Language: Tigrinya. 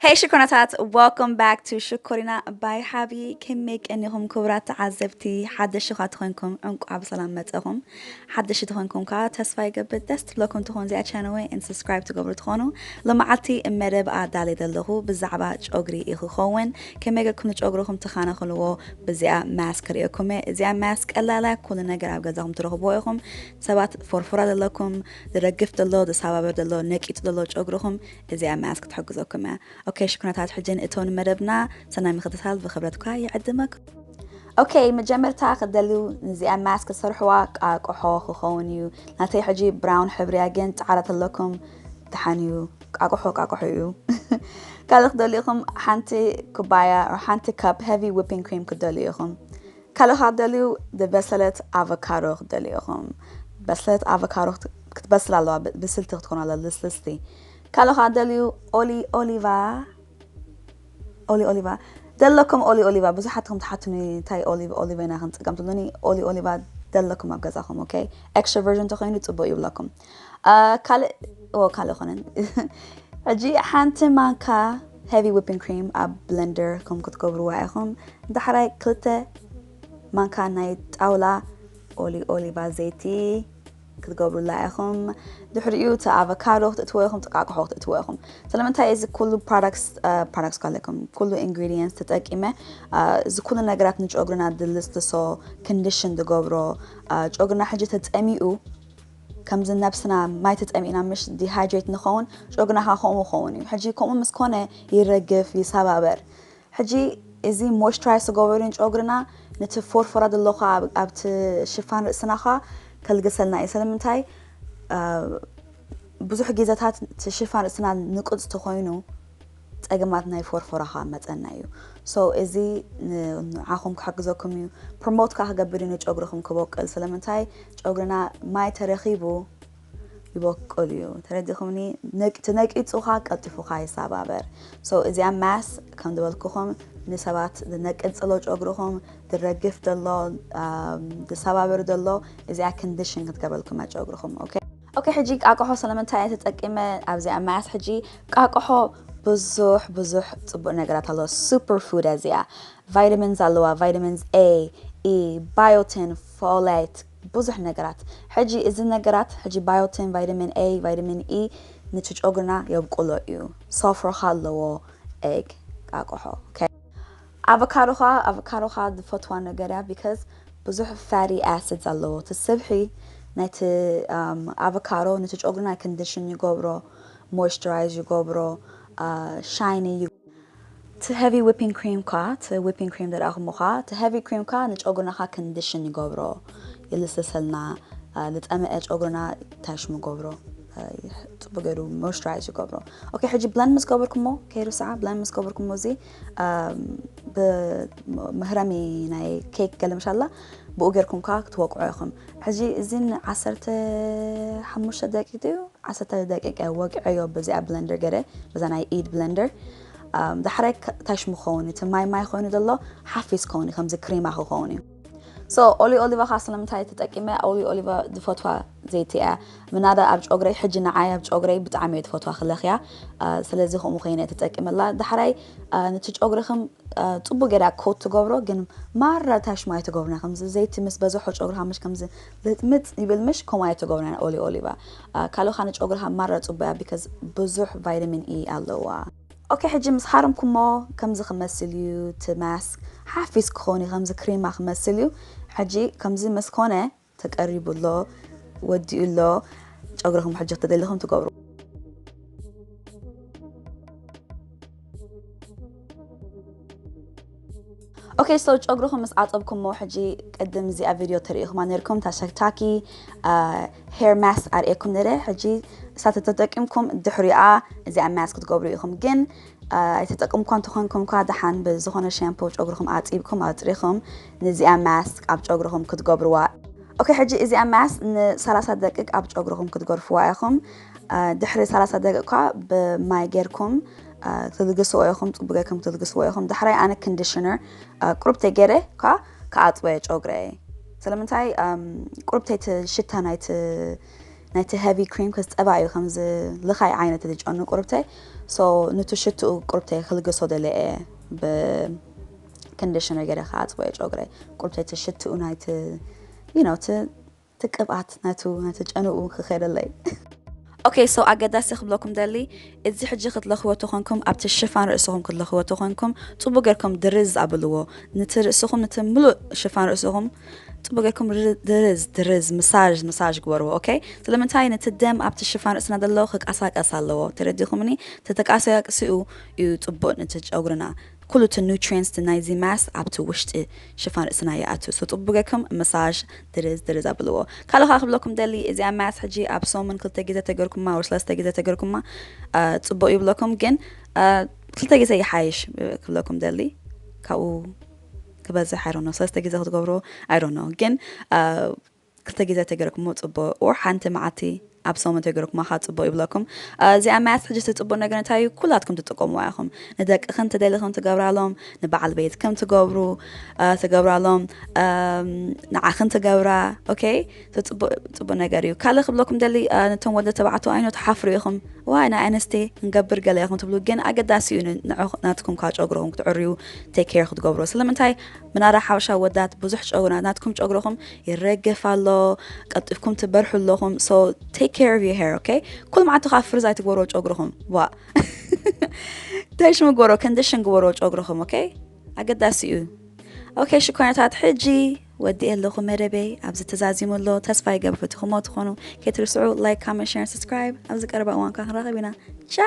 Hey ሽኮናታት, welcome back to ሽኮሪና by ሃቢ። ከመይ ቀኒኹም ክቡራት ተዓዘብቲ? ሓደሽቲ ኳ ተኾይንኩም እንቋዕ ብሰላም መጸኹም። ሓደሽቲ ተኾይንኩም ከኣ ተስፋ ይገብር ደስ ትብለኩም ትኾን እዚኣ ቻነል and subscribe ትገብሩ ትኾኑ። ሎማዓልቲ መደብ ኣዳልየ ዘለኹ ብዛዕባ ጨጉሪ እዩ ክኸውን። ከመይ ጌርኩም ንጨጉርኹም ትኻናኸልዎ ብዚኣ ማስክ ርእየኩም እየ። እዚኣ ማስክ ቀላላ ኩሉ ነገር ኣብ ገዛኹም ትረኽብዎ ኢኹም። ሰባት ፎርፎራ ዘለኩም፣ ዝረግፍ ዘሎ፣ ዝሰባበር ዘሎ፣ ነቂጡ ዘሎ ጨጉርኹም እዚኣ ማስክ ትሕግዘኩም እያ። ኦኬ ሽኩናታት፣ ሕጂ ንእተው ንመደብና። ሰናይ ምክትታል ብክብረት ኳ ይዕድመኩም። ኦኬ፣ መጀመርታ ክደልዩ ንዚኣ ማስክ ዝሰርሕዋ ቃቆሖ ክኸውን እዩ። ናተይ ሕጂ ብራውን ሕብርያ ግን ጻዕዳ ተለኩም ደሓን እዩ። ቃቆሖ ቃቆሖ እዩ። ካልእ ክደልዩ ኢኹም ሓንቲ ኩባያ or ሓንቲ ካፕ ሄቪ ዊፒንግ ክሪም ክደልዩ ኢኹም። ካልእ ከዓ ደልዩ ዝበሰለት ኣቮካዶ ክደልዩ ኢኹም። በስለት ኣቮካዶ ክት- ክትበስል ኣለዋ፣ ብ- ብስልቲ ክትኮን ኣለዋ፣ ልስልስቲ። ካልእ ከዓ ደልዩ ኦሊ ኦሊቫ ኦሊ ኦሊቫ ደለኩም። ኦሊ ኦሊቫ ብዙሓትኩም ትሓቱኒ እንታይ ኦሊ ኦሊቫ ኢና ክንጥቀም ትብሉኒ። ኦሊ ኦሊቫ ደለኩም ኣብ ገዛኹም። ኦኬ፣ ኤክስትራ ቨርዥን ተኮይኑ ጽቡቅ ይብለኩም። አ፣ ካልእ ኦ ካልእ ኮነን ሕጂ ሓንቲ ማንካ ሄቪ ዊፒንግ ክሪም ኣብ ብለንደር ከም ክትገብርዋ ኢኹም። ዳሕራይ ክልተ ማንካ ናይ ጣውላ ኦሊ ኦሊቫ ዘይቲ ክትገብሩላ ኢኹም። ድሕሪኡ እቲ ኣቮካዶ ክትእትዎ ኢኹም፣ ጥቃቅሖ ክትእትዎ ኢኹም። ስለምንታይ እዚ ኩሉ ፕሮዳክትስ ፕሮዳክትስ ካለኩም ኩሉ ኢንግሪዲየንትስ ተጠቂመ፣ አ፣ እዚ ኩሉ ነገራት ንጨጉርና ድልስልሶ፣ ኮንዲሽን ዝገብሮ፣ አ፣ ጨጉርና ሕጂ ተጸሚኡ ከምዚ ነብስና ማይ ተጸሚእና ምሽ ዲሃይድሬት ንኸውን፣ ጨጉርና ከዓ ከምኡ ክኸውን እዩ። ሕጂ ከምኡ ምስ ኮነ ይረግፍ፣ ይሰባበር። ሕጂ እዚ ሞይስቸራይዝ ዝገበሩን ጨጉርና ነቲ ፎርፎራ ዘሎ ከዓ ኣብ- ኣብቲ ሽፋን ርእስና ከዓ ከልግሰልና እዩ። ስለምንታይ አ፣ ብዙሕ ግዜታት እቲ ሽፋን ርእስና ንቁፅ ተኮይኑ ጸገማት ናይ ፎርፎራ ከዓ መፀና እዩ። ሶ እዚ ን- ንዓኹም ክሕግዘኩም እዩ። ፕሮሞት ከዓ ክገብር እዩ ንጨጉርኹም ክበቅል። ስለምንታይ ጨጉርና ማይ ተረኺቡ ይበቁል እዩ። ተረዲኹምኒ? ነቅ- ትነቂፁኻ ቀልጢፉኻ ይሰባበር። ሶ እዚኣ ማስ ከም ዝበልኩኹም ንሰባት ዝነቅፅ ዘሎ ጨጉርኹም ዝረግፍ ዘሎ ኣም፣ ዝሰባበር ዘሎ እዚኣ ኮንዲሽን ክትገበልኩም ጨጉርኹም። ኦኬ ኦኬ። ሕጂ ቃቆሖ ስለምንታይ እየ ተጠቂመ ኣብዚኣ ማስ? ሕጂ ቃቆሖ ብዙሕ ብዙሕ ፅቡቅ ነገራት ኣለዎ። ሱፐር ፉድ እዚኣ ቫይታሚንስ ኣለዋ። ቫይታሚንስ ኤ፣ ኢ፣ ባዮቲን፣ ፎሌት፣ ብዙሕ ነገራት። ሕጂ እዚ ነገራት ሕጂ ባዮቲን፣ ቫይታሚን ኤ፣ ቫይታሚን ኢ ነቲ ጨጉርና የብቁሎ እዩ። ሶፍሮኻ ኣለዎ ኤግ ቃቆሖ። ኦኬ። ኣቮካዶኻ ኣቮካዶኻ ዝፈትዋ ነገር እያ። ቢካዝ ብዙሕ ፋቲ ኣሲድስ ኣለዎ። እቲ ስብሒ ናይቲ ኣም፣ ኣቮካዶ ነቲ ጨጉርና ኮንዲሽን ይገብሮ፣ ሞይስቸራይዝ ይገብሮ፣ አ፣ ሻይኒ ዩ- እቲ ሄቪ ዊፒንግ ክሪም ኳ እቲ ዊፒንግ ክሪም ዘርኣኹም ኳ እቲ ሄቪ ክሪም ኳ ንጨጉርና ኳ ኮንዲሽን ይገብሮ፣ ይልስልሰልና። አ፣ ዝጠመዐ ጨጉርና ታሽሙ ገብሮ፣ አ፣ ይሕ- ጽቡቅ ገይሩ ሞይስቸራይዝ ይገብሮ። ኦኬ፣ ሕጂ ብለንድ ምስ ገበርኩሞ ከይርሳዓ ብለንድ ምስ ገበርኩሞ እዚ አ፣ ብመህረሚ ናይ ኬክ ገለ ምሻላ ብኡ ጌርኩም ኳ ክትወቅዖ ኢኹም። ሕጂ እዚን ዓሰርተ ሓሙሽተ ደቂቅ እዩ ዓሰርተ ደቂቀ ወቅዐዮ በዚኣ ብለንደር ገይረ፣ በዛ ናይ ኢድ ብለንደር። ኣም፣ ዳሕራይ ከ- ታሽ ምኸውን እቲ ማይ ማይ ኮይኑ ዘሎ ሓፊስ ክኸውን እዩ፣ ከምዚ ክሬማ ክኸውን እዩ። ሶ ኦሊ ኦሊቫ ካ ስለምንታይ ተጠቂመ? ኦሊ ኦሊቫ ዝፈትዋ ዘይቲ እያ። ምናዳ ኣብ ጨጉረይ ሕጂ ንዓይ ኣብ ጨጉረይ ብጣዕሚ እየ ትፈትዋ ክለኽያ። አ፣ ስለዚ ከምኡ ኮይነ እየ ተጠቂመላ። ዳሕራይ አ፣ ነቲ ጨጉርኽም አ፣ ጽቡቅ ገይራ ኮት ትገብሮ፣ ግን ማራ ታሽ ማይ ትገብርና። ከምዚ ዘይቲ ምስ በዝሖ ጨጉርኻ ምሽ ከምዚ ልጥምጥ ይብል ምሽ፣ ከምኡ ኣየ ትገብርና ኦሊ ኦሊቫ። አ፣ ካልእ ካ ንጨጉርኻ ማራ ጽቡቅ እያ፣ ቢካዝ ብዙሕ ቫይታሚን ኢ ኣለዋ። ኦኬ፣ ሕጂ ምስ ሃረምኩሞ ከምዚ ክመስል እዩ፣ እቲ ማስክ ሓፊስ ክኸውን እዩ፣ ከምዚ ክሬማ ክመስል እዩ። ሕጂ ከምዚ ምስ ኮነ ተቀሪቡ ኣሎ፣ ወዲኡ ኣሎ። ጨጉርኹም ሕጂ ክትደልኹም ትገብሩ። ኦኬ፣ ሶ ጨጉርኹም ምስ ኣጸብኩሞ ሕጂ ቅድም እዚኣ ቪድዮ ተርእኹማ ነርኩም፣ ታሸክታኪ ሄር ማስክ ኣርእየኩም ነረ። ሕጂ እሳተ ተጠቂምኩም ድሕሪኣ እዚኣ ማስክ ክትገብሩ ኢኹም። ግን አ፣ ኣይተጠቅምኳ እንተኾንኩም ኳ ደሓን ብዝኾነ ሻምፖ ጨጉርኹም ኣጺብኩም ኣጽሪኹም ነዚኣ ማስክ ኣብ ጨጉርኹም ክትገብርዋ። ኦኬ፣ ሕጂ እዚኣ ማስክ ንሰላሳ ደቂቅ ኣብ ጨጉርኹም ክትገርፍዋ ኢኹም። አ፣ ድሕሪ ሰላሳ ደቂቅ ኳ ብማይ ጌርኩም አ፣ ትልግስዎ ኢኹም፣ ጽቡቅ ጌርኩም ትልግስዎ ኢኹም። ዳሕራይ ኣነ ኮንዲሽነር አ፣ ቁሩብተይ ገይረ ኳ ክኣጽወ ጨጉረይ። ስለምንታይ ኣም፣ ቁሩብተይ እቲ ሽታ ናይቲ ናይቲ heavy cream ክስ ጸባ እዩ ከምዚ ልኻይ ዓይነት ዝጨኑ ቁርብተይ። So ንቱ ሽትኡ ቁርብተይ ክልግሶ ደለ እየ ብ conditioner ገይረ ክዓጽቦ እየ ጨጉረይ። ቁርብተይ እቲ ሽትኡ ናይቲ you know እቲ እቲ ቅብኣት ናቱ ናቲ ጨንኡ ክኸደለይ። Okay, so ኣገዳሲ ክብለኩም ደሊ፣ እዚ ሕጂ ክትለኽዎ ተኾንኩም ኣብቲ ሽፋን ርእስኹም ክትለኽዎ ተኾንኩም ጽቡቅ ጌርኩም ድርዝ ኣብልዎ። ነቲ ርእስኹም ነቲ ምሉእ ሽፋን ርእስኹም ጽቡቅ ጌርኩም ድርዝ ድርዝ ምሳጅ ምሳጅ ግበርዎ። Okay? ስለምንታይ ነቲ ደም ኣብቲ ሽፋን ርእስና ዘሎ ክቃሳቀስ ኣለዎ። ተረዲኹምኒ? ተተቃሳቅሲኡ እዩ ጽቡቅ ነቲ ጨጉርና ኩሉ እቲ nutrients ናይዚ mask ኣብቲ ውሽጢ ሽፋን ርእስና ይኣቱ። So ጽቡቅ ጌርኩም ምሳጅ ድርዝ ድርዝ ኣብልዎ። ካልእ ከዓ ክብለኩም ደሊ እዚኣ mask ሕጂ ኣብ ሰሙን ክልተ ግዜ ተገርኩማ ወይ ሰለስተ ግዜ ተገርኩማ ጽቡቅ ይብለኩም። ግን ክልተ ግዜ ይሓይሽ ክብለኩም ደሊ። ካብኡ ክበዝሕ I don't know ሰለስተ ግዜ ክትገብሮ I don't know ግን ክልተ ግዜ ተገርኩሞ ጽቡቅ። Or ሓንቲ መዓልቲ ኣብ ሰሙን ተገርኩማ ከዓ ጽቡቅ ይብለኩም። እዚኣ mask ሕጂ እቲ ጽቡቅ ነገር እንታይ እዩ? ኩላትኩም ትጥቀምዋ ኢኹም። ንደቅኽን ትደልኽን ትገብራሎም፣ ንበዓል ቤትክም ትገብሩ ትገብራሎም፣ ንዓኽን ትገብራ። Okay? ጽቡቅ ነገር እዩ። ካልእ ክብለኩም ደሊ ነቶም ወዲ ተባዕቶ ኣይኖ ትሓፍሩ ኢኹም። ዋይ ናይ ኣንስቲ ክንገብር ገለ ኢኹም ትብሉ፣ ግን ኣገዳሲ እዩ ንናትኩም ካብ ጨጉርኹም ክትዕርዩ take care ክትገብሩ። ስለምንታይ ምናዳ ሓበሻ ወዳት ብዙሕ ጨጉርና ናትኩም ጨጉርኹም ይረግፍ ኣሎ፣ ቀልጢፍኩም ትበርሑ ኣለኹም። So take care of your hair, okay? ኩሉ መዓልቲ ከዓ ፍርዝ ኣይትግበርዎ ጨጉርኹም። ዋ ተሽሙ ግበሮ፣ condition ግበርዎ ጨጉርኹም። Okay? ኣገዳሲ እዩ። Okay ሽኮነታት፣ ሕጂ ወዲ ኣለኹ መደበይ ኣብዚ ተዛዚሙ ኣሎ። ተስፋ ይገብር ፈቲኹሞ ትኾኑ ከይትርስዑ like፣ comment፣ share፣ subscribe። ኣብዚ ቀረባ እዋን ከዓ ክንራኸብ ኢና። ቻው።